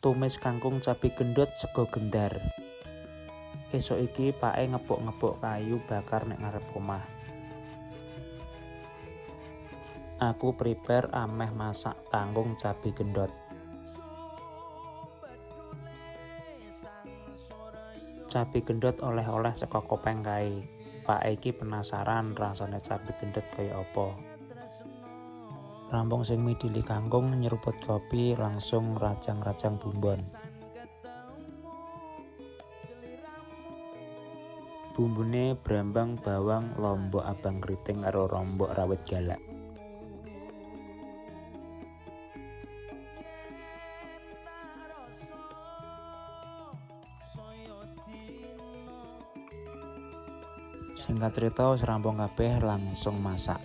Tumis kangkung cabe gendhot sega gendar. Esuk iki pake ngepuk-ngepuk kayu bakar nek ngarep omah. Aku prepare ameh masak kangkung cabe gendhot. Cabe gendhot oleh-oleh saka Kopeng kae. Pak iki penasaran rasane cabe gendhot kaya apa. Rampung sing midili kangkung nyeruput kopi langsung rajang-rajang bumbon. Bumbune brambang, bawang, lombok abang keriting karo lombok rawit galak. Singkat cerita wis rampung kabeh langsung masak.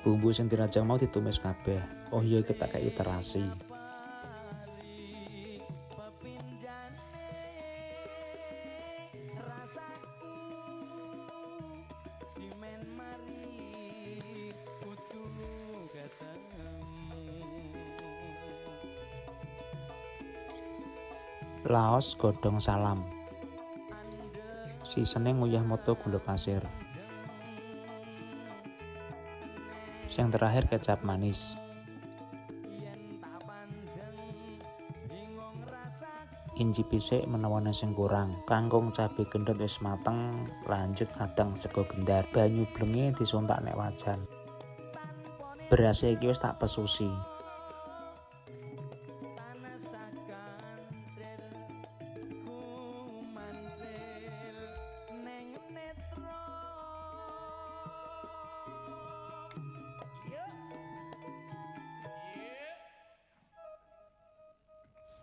Bumbu sing dirajang mau ditumis kabeh. Oh iya iki tak kei terasi. Laos godhong salam. Sisene nguyah moto gula pasir. Sing terakhir kecap manis. Inci pisik menawane sing kurang. Kangkung cabe gendhot wis mateng, lanjut adang sega gendar. Banyu blenge disontak nek wajan. Berase iki wis tak pesusi.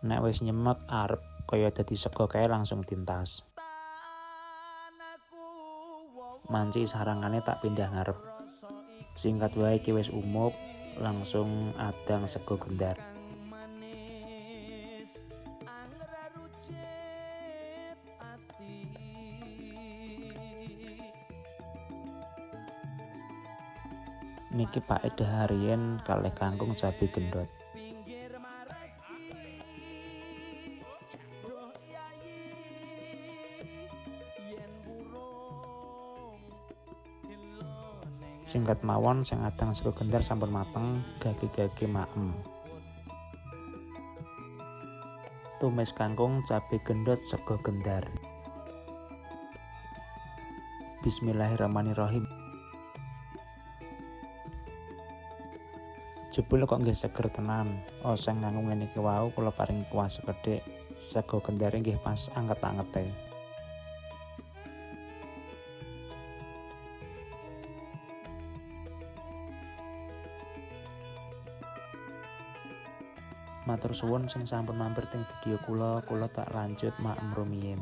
Nek wis nyemek arep kaya dadi sega kae langsung dintas. Manci sarangane tak pindah ngarep. Singkat wae iki wis umup, langsung adang sega gendar. Niki pake dhahar riyen kalih kangkung cabe gendhot. Singkat mawon sing adang sega gendar sampun mateng, gage-gage maem. Tumis kangkung cabe gendhot sega gendar. Bismillahirrahmanirrahim. Jebul kok nggih seger tenan. Oseng kangkung ngene iki wau kula paringi kuah sekedhik. Sega gendare nggih pas anget-angete. Matur suwun sing sampun mampir teng video kula, kula tak lanjut maem rumiyin.